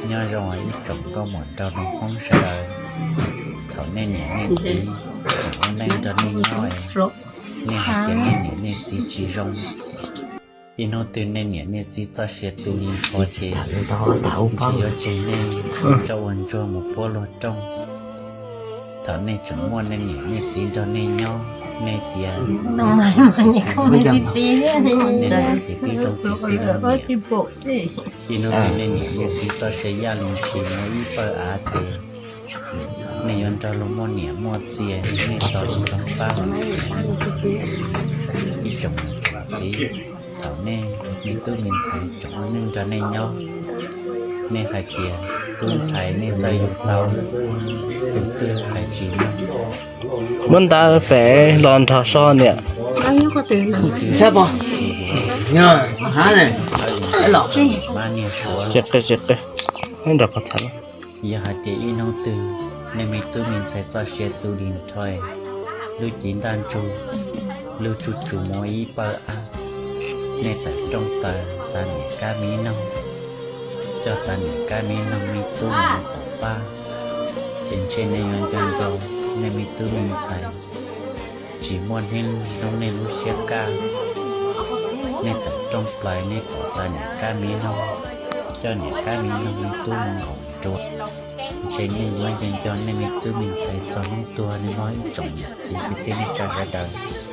Nyob zoo ib tsoom nkauj muam nraug hmoob sawv daws, thaum nej niam nej txiv tseem ua neej nrog nej nyob, nej hais tias nej niam nej txiv tsis zoo, ib hnub twg nej niam nej txiv txoj sia tu li nrho ces yuav tsum nej coj ua ntsuag mus puab luag rooj. Thaum nej tseem muaj nej niam nej txiv nrog nej nyob, nej tias nej niam txiv pib zoo tsis xis, ib hnub twg nej niam nej txiv txoj sia yaj li ntshis mus ib pawg av ces nej yuav nrog luag muaj niam muaj txiv, nej tos luag pab. Ib tsoom niam txiv, thaum nej me tub me ntxhais tseem ua neej nrog nej nyob, nej hais tias tub ntxhais nej txawj yug tau, tus twg hais tsis muaj ntaub pem los nrog so niam. Tsis qi, tsis qi, nrog pov txhais. Yog hais tias ib hnub twg nej me tub me ntxhais txoj sia tu li nrho, lub cev ntaj ntsug, lub tsuj tsuj mus ib pawg av, nej tawm rooj plaws tav niam kab me noog, coj tav niam kab me noog me tub mus pom pab, ces ntshe nej yuav nco nco nej me tub me ntxhais tsis muaj hnub nej lub siab kaj. Nej tawm rooj plaws nej pom tav niam kab me noog, coj niam kab me noog me tub mus nkaum nruas, ntshe nej yuav nco nco nej me tub me ntxhais txog hnub tuag li no ib tsoom niam txiv kwv tij neej tsa sawv daws.